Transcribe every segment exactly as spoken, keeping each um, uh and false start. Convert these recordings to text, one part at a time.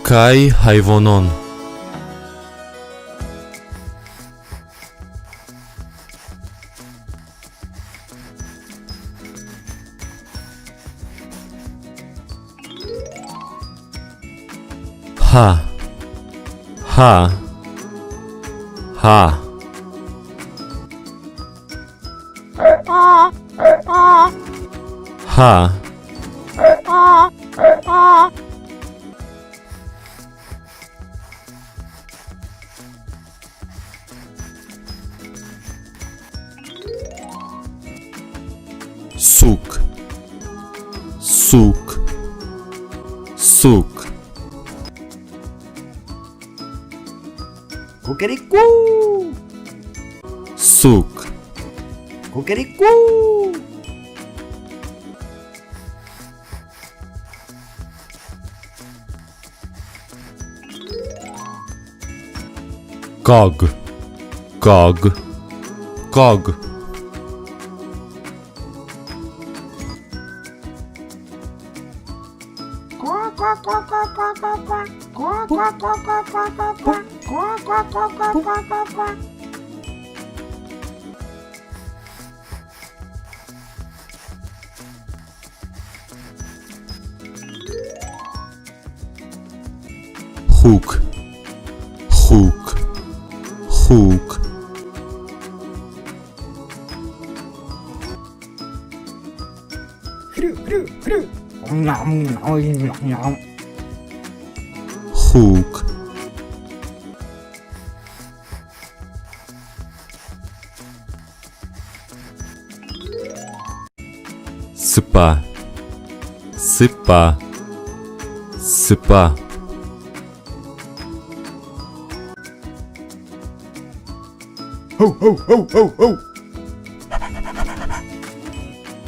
Kəy heyvonon. Hə. Hə. Hə. Hə. Suk. Suk. Suk. Kukuriku. Suk. Kukuriku. Kag. Kag. Kag. Xuk. Xuk. Xuk. Xuk. Sıpə. Sıpə. Sıpə.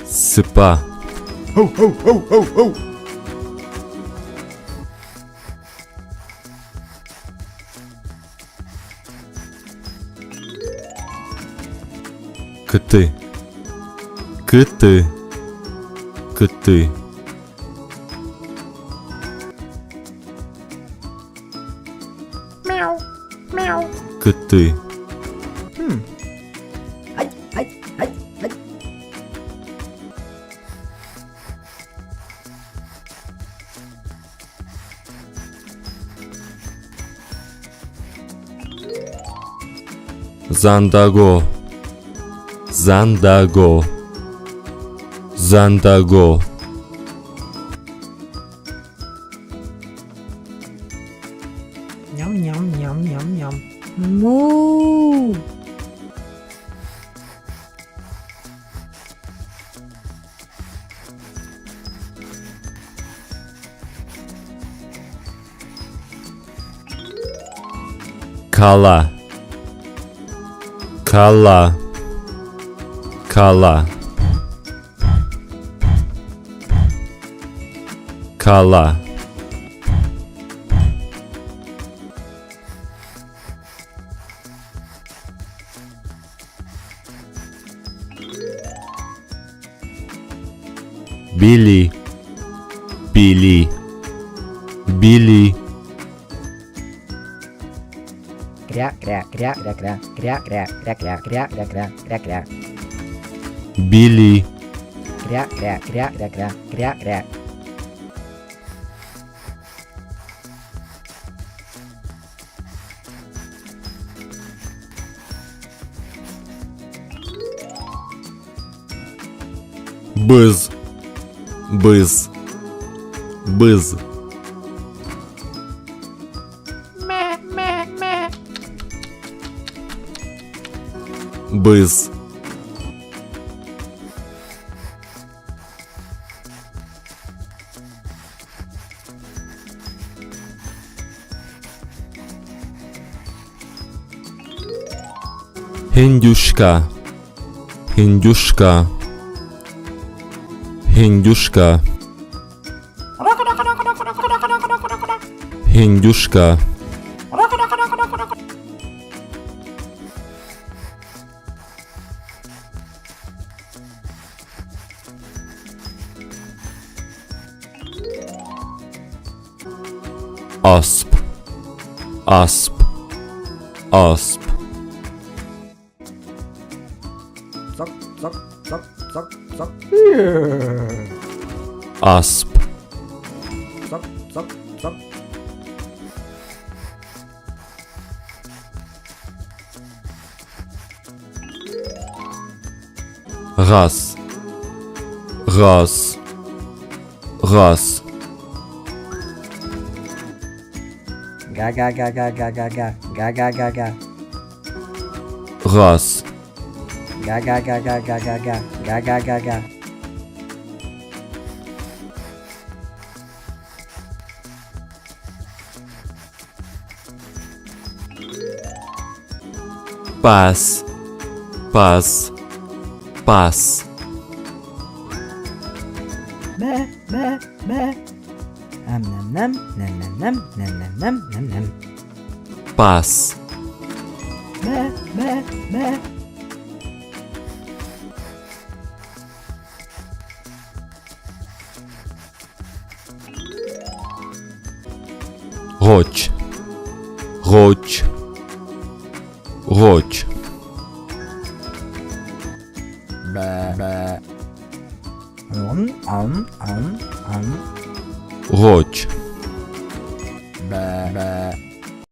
Sıpə. Kıtı. Kıtı. Kıtı. Kıtı. Zəndəqo. Zəndəqo. Zəndəqo. Nyam, nyam, nyam, nyam, nyam. Mu. Kələ. Kələ. Kələ. Kələ. Bili. Bili. Bili. Bili. Bız. Bız. Bız. Bız. Hinduşka. Hinduşka. Hinduşka. Hinduşka. Asp. Asp. Asp. Zaq, zaq, zaq, zaq, zaq. Asp. Zaq, zaq, zaq. Ğas. Ğas. Ğas. Ğas. Ğas, ğas, ğas. Pas, pas, pas. Mə, mə, mə. Əm, nəm, nəm, nəm, nəm, nəm, nəm, nəm, nəm, nəm, nəm. Pas. Mə, mə, mə. Ğoç. Ğoç. Ğoç. Bə, bə. Am, am, am, am. Ğoç. Bə, bə.